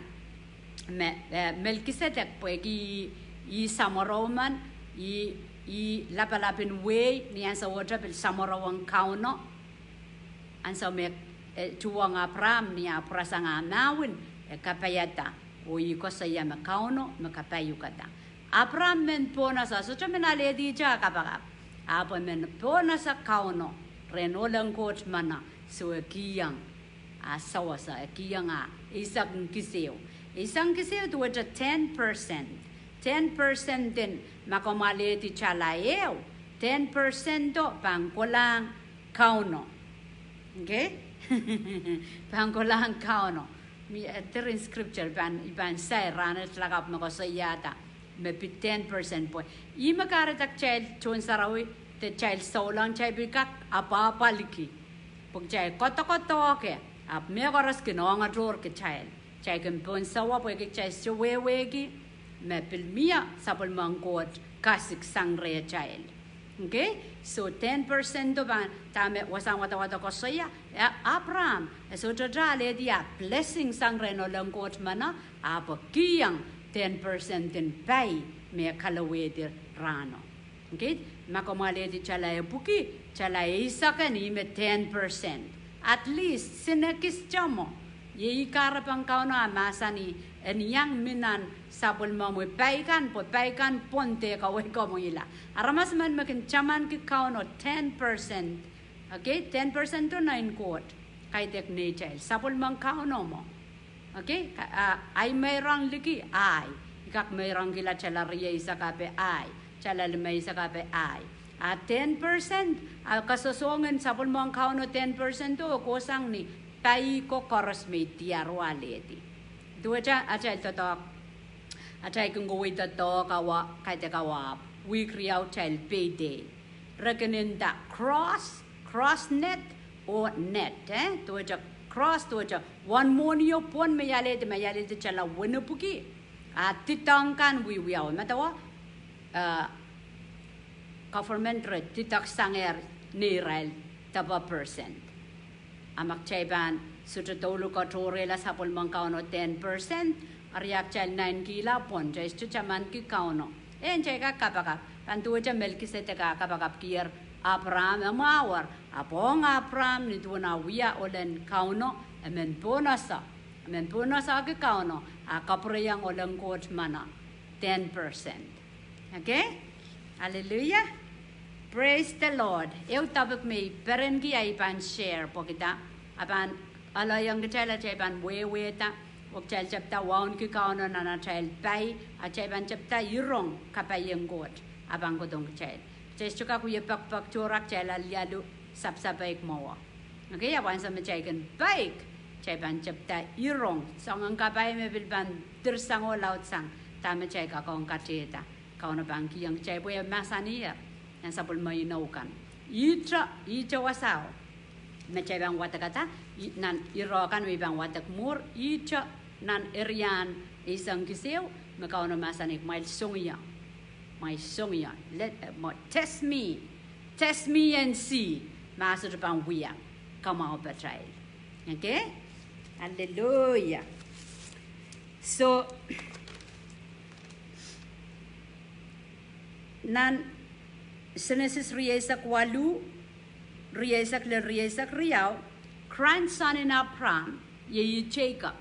Me, eh, Melkisedek pwehki ih samworo men, ih, ih lapalapin wehi, ni ansowohte pil samworo en Kauno. Ansou me, eh, tuhwong Eipraam ni ah pwurasang ah mahwin, e kapaiada, oh ih koasoia me Kauno me kapaiukada. Eipraam men pohnese, sohte men alehdi te ah kapakap. Ahpw e men pohnese Kauno, rehn ohl en Koht meno, so e kihong ah sewese, e kihong ah eisek kisehwo. Eisek kisehwo duwehte ten percent. Ten percent en ma komw alehdi tala ehu, ten percent o pahn kolahng Kauno. Okay? Pahn kolahng Kauno. Me, eh, diren scripture pahn, I pahn sair rahnwet lakapw me koasoiahda me pid ten percent pwe ih me kahrehda kitail tohn sarawi de kitail souleng kitail pil kak apwahpwalki. Pwe kitail koadokoadoahke, ahpw mehkoaros kin ongatohr kitail. Kitail kin pohn sawa pwehki kitail sohte wehwehki me pil mie sapwellimen Koht kasik sang rehtail. Okay, so ten percent o pahn dahme wasahn wadawad koasoia, eh, Apraam, e sohte alehdi ah blessing sang rehn ohl en Koht menet, ahpw e kihong ten percent en pai me e kalowehdi rahno. Okay, ma komw alehdi tala epwiki, tala eisek en ih me ten percent. At least, sine kis tohmwo. Iei kahrepen Kauno ah mahsanih, en iang mi nan sapwellimomwi pai kan, pwe pai kan pwon dehkewei komwihla. Aramas emen me kin tamanki Kauno ten percent. Okay, ten percent o nein Koht. Kaidehk neitail. Sapwellimen Kauno mwo. Okay, ahi meirong liki ahi. I kak meirongkihla tala rieisek ape ahi. Tala limeisek ape ahi. A ten percent, a kasosohng en sapwellimen Kauno ten percent o kohsang ni pai ko koaros me I diar oh alehdi. Duwehte atail doadoahk, atail kin kohwei doadoahk awa, kaidehk awa ahpw, wihk riau kitail payday. Re kin nda cross, cross net, oh net, eh? Duwehte cross, duwehte wen mwohnio pwon me I alehdi, me I alehdi tala wenepwiki. A didoahk kan wiwiawi, medewe, eh, government re didoahk sangehr neirail depe percent. A ma kitail pahn sohte douluhl katohrehla sapwellimen Kauno ten percent, eri a kitail nainkihla pwon, kitail sohte tamanki Kauno. Eh, kitail kak kapakap, pahn duwehte Melkisedek ah kapakapkier Apraam, e mwahuer, ahpw ong Apraam ni duwen ah wia ohl en Kauno, emen pwunose, emen pwunosehki Kauno, a kapwurehiong ohl en Koht menet ten percent. Okay? Hallelujah. Praise the Lord. Ehu topic me I perenki ahi pahn share pwehki dah, a pahn alehiong kitail atail pahn wehwehda, oh kitail tepda wauneki Kauno nan atail pai, atail pahn tepda irong kapai en Koht, a pahn kohdohng kitail. Kitail sohte kak wie pekpek tohra kitail alialu sapsapeik mwowe. Okay, ahpw ansou me kitail kin peik, kitail pahn tepda irong, soangen kapai me pil pahn dirsang oh laudsang, dahme kitail kak ong katehda. Kauno pahn kihong kitail pwe e mahsaniher nan sapwellime inou kan. Ihte, ihte wasao me kitail pahn wadekada, nan ireo kan me I pahn wadek mwuhr, ihte nan eriahn eisek ong kiseu, me Kauno mahsanih kumwail songie. Kumwail songie. Let, eh, mwo, test me. Test me and see. Ma sohte pahn wia kamwahu patail. Okay? Hallelujah. So, nan Senesis rieisek waluh, rieisek lel rieisek riau, grandson en Apraam, iei Jacob.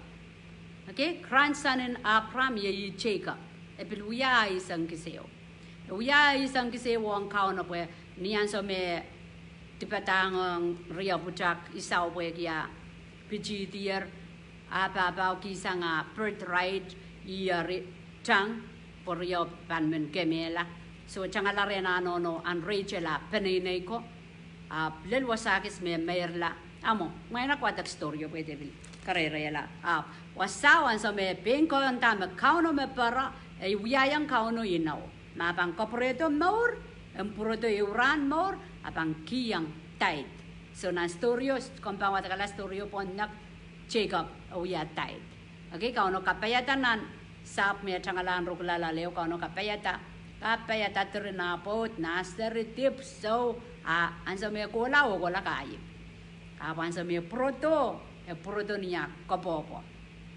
Okay, grandson en Apraam, iei Jacob. E pil wia eisek ong kiseu. E wia eisek ong kiseu ong Kauno pwe ni ansou me dipadahng ong riepwutak Isau pwehki ah pitihdier, ah pahpao kihsang ah birthright, ih eri tang, pwe riau pahn men kemehla. So tangala rehn ah nohno, ahn Rachel ah peneinei ko, ahpw lel wasa kis me meirla. A mwo, ngehi en wadek story o pwe de pil kareireiala. Ahpw wasao ansou me pein koasoia me Kauno me pere, e wiahiong Kauno inou. Ma pahn kapwurehdo mour, en pwurodo ehu rahn mour, a pahn kihong tithe. So nan story o, komw pahn wadekala story o pwon nek Jacob e wia tithe. Okay, Kauno kapaiada nan Sahpw me tangala en Rukula Loale o, Kauno kapaiada, kapaiada diren ah pwoud, nah seri, dipwisou, a ansou me kohla, oh kohla kahi. Ahpw ansou me pwurodo, e pwurodo ni ah koapworopwor.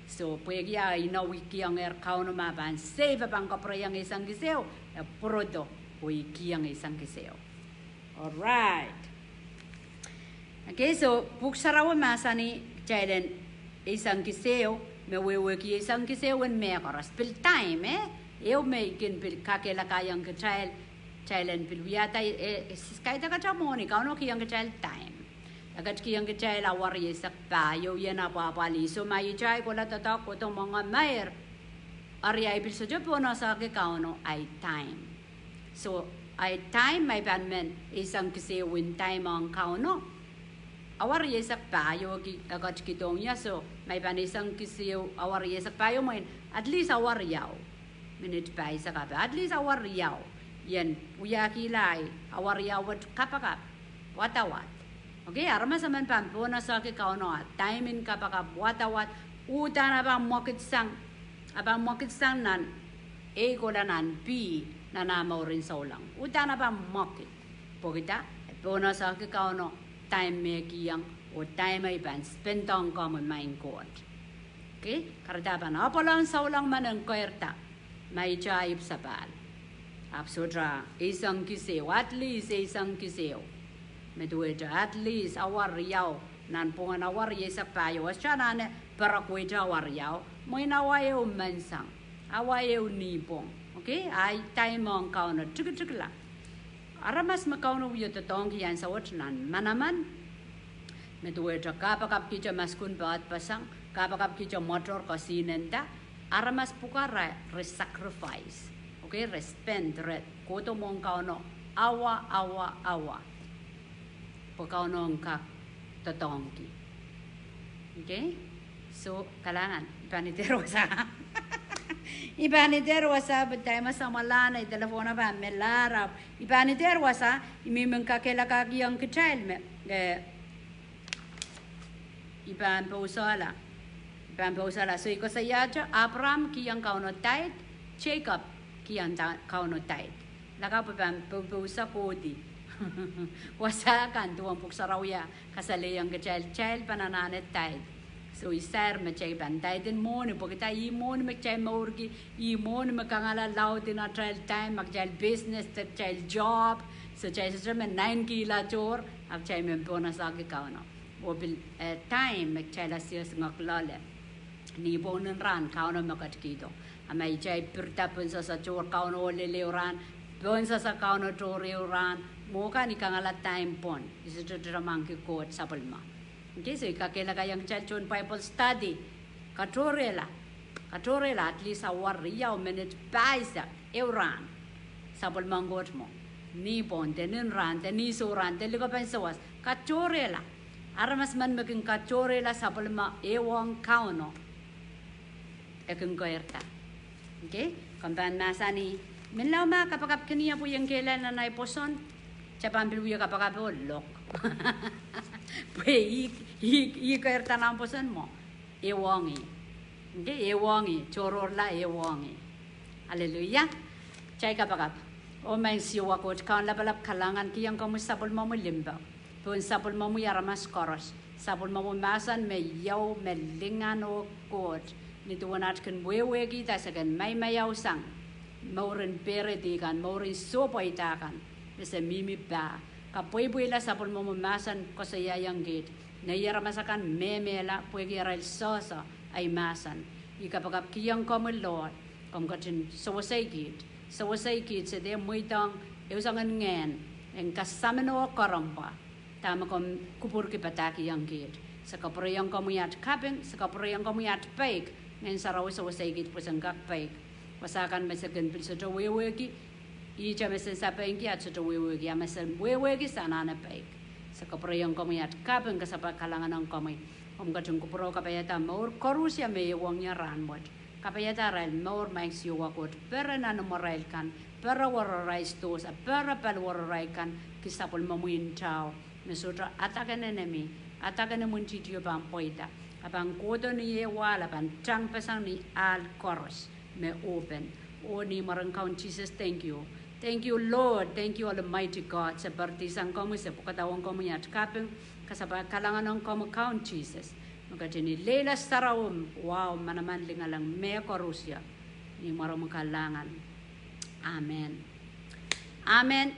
So pwehki ah inou, e kihongehr Kauno ma pahn save, pahn kapwurehiong eisek ong kiseu, e pwurodo, oh e kihong eisek ong kiseu. Alright. Okay, so pwuhk sarawi mahsanih kitail en eisek ong kiseu, me wehwehki eisek ong kiseu en mehkoaros. Pil time, eh? Ehu me I kin pil kakehlakaiong kitail, kitail en pil wiahda, eh, kaidehkte mwohni, Kauno kihong kitail time. E ketikihong kitail awa rieisek pahieu, I en apwahpwalih. So ma ihte ahi kohla doadoahk kohdo mwenge meir, eri ahi pil sohte pwunosehki Kauno ahi time. So ahi time ma I pahn men eisek ong kiseu en time ong Kauno, awa rieisek pahieu e ketikihdohng ie. So ma I pahn eisek ong kiseu awa rieisek pahieu, mwein at least awa riau, minit pahisek ape, at least awa riau, I en wiahkihla ahi awa riau wet kapakap, wadawad. Okay, aramas emen pahn pwunosehki Kauno ah time en kapakap, wadawad, uhdahn e pahn mwekidsang, e pahn mwekidsang nan, e kohla nan pih, nan ah mouren souleng. Uhdahn e pahn mwekid. Pwehki dah? E pohnese ki Kauno time me kihong, oh time me I pahn spend ong komwi, maing Koht. Okay? Kahrehda pahn apwal ong souleng men en keirda ma I tah ipwsapahl. Ahpw sohte eisek kis ehu, at least eisek kis ehu. Me duwehte at least awa riau, nanpwungen awa rieisek pahieu. E sohte anahne perek wehte awa riau, mwein awa ehu menseng, awa ehu nipwong. Okay? Ahi time ong Kauno tikitikla. Aramas me Kauno wie doadoahngki ansou wet nan manaman, me duwehte kapakapkihte maskun poadpeseng, kapakapkihte mwoator kesihnenda, aramas pwukat re, re sacrifice. Okay, re spend, re kohdo mwohn Kauno awa, awa, awa, pwe Kauno en kak doadoahngki. Okay? So, kalahngan, I pahn idehr wasa. I pahn idehr wasa, but time samwalahn, I telephone pahn melahr, ahpw I pahn idehr wasa, I mihmi en kakehlakahkihong kitail me, eh, I pahn pousehla. I pahn pousehla. So I koasoiahte, Abraham kihong Kauno tithe, Jacob kihong ta-, Kauno tithe. Lakapw I pahn pou-, pousehla kohdi. Wasa kan duwen Pwuhk Sarawi kasalehiong kitail, kitail pahn anahne tithe. So I sair me kitail pahn tithe en mwohni, pwehki dah? Ih mwohni me kitail mourki, ih mwohni me kangala laud en atail time, ma kitail business, de kitail job. So kitail sohte men nainekihla tohr, ahpw kitail men pohnese ki Kauno. Oh pil, eh, time me kitail asiasingek loale. Nipwong en rahn Kauno me ketikihdo. A ma I kitail pirida pohnsehse tohr Kauno oh lel ehu rahn, pohnsehse Kauno tohr ehu rahn, mwo kan I kangala time pwon, I sohte determine-ki Koht sapwellime. Okay, so I kakehlakahkihong kitail tohn Bible study. Katohrehla, katohrehla at least awa riau, minit pahisek ehu rahn. Sapwellimen Koht mwo. Nipwong de nin rahn de nin sohrahn de likopen sawas. Katohrehla. Aramas men me kin katohrehla sapwellime ehu ong Kauno, e kin keirda. Okay? Komw pahn mahsanih, menlau ma kapakapkin ie pwe I en kehlail nan ahi pwoson, kitail pahn pil wie kapakap oh lok. Pwe ih, ih, ih keirda nan pwoson mwo. Ehu ong ih. Okay? Ehu ong ih. Tohrohrla ehu ong ih. Aleluia. Kitail kapakap. Oh Maing Siohwa Koht, Kaun lapalap, kalahngan kihong komwi sapwellimomwi limpoak, pohn sapwellimomwi aramas koaros, sapwellimomwi mahsen me iou, me lingan oh Koht, ni duwen at kin wehwehkihda se kin maimaiausang mouren pehredi kan, mouren sohpweida kan, me se mihmi pah. Kapweipweila sapwellimomwi mahsen koasoiaiong kiht, nei aramas akan mehmehla pwehki arail sehse ahi mahsen. I kapakapkihong komwi Lord, komw ketin sewesei kiht, sewesei kiht se de mweidohng ehu soangen ngehn en kasaminoh koarompwa dahme komw kupwurki padahkihong kiht. Se kapwureiong komwi at kaping, se kapwureiong komwi at peik. Ngehn Sarawi sewesei kiht pwe sen kak peik. Wasa kan me se kin pil sohte wehwehki, ihte me sen sapeingki at sohte wehwehki, a me sen wehwehki se anahne peik. Se kapwureiong komwi at kaping, kasapahl kalahngan ong komwi. Komw ketin kupwure oh kapaiada mour koarusie me ehu ong ie rahn wet. Kapaiada arail mour Maing Siohwa Koht, pere nan imwarail kan, pere werarail sidohsa, pere paliwararail kan, ki sapwellimomwi ntao, me sohte adakehn enemy, adakehn imwintihtio pahn pweida, a pahn kohdo ni ehu ahl, a pahn tangpeseng ni ahl koaros me open. Oh ni mwaren Kaun Sises, thank you. Thank you Lord, thank you Almighty God, se poaridisang komwi, se pwukadawen komwi at kaping, kasapahl kalahngan ong komwi Kaun Sises, me ketin ileila sarawi, wahu, manaman, linganling, mehkoarusie. Ni mwaromwi kalahngan. Amen. Amen.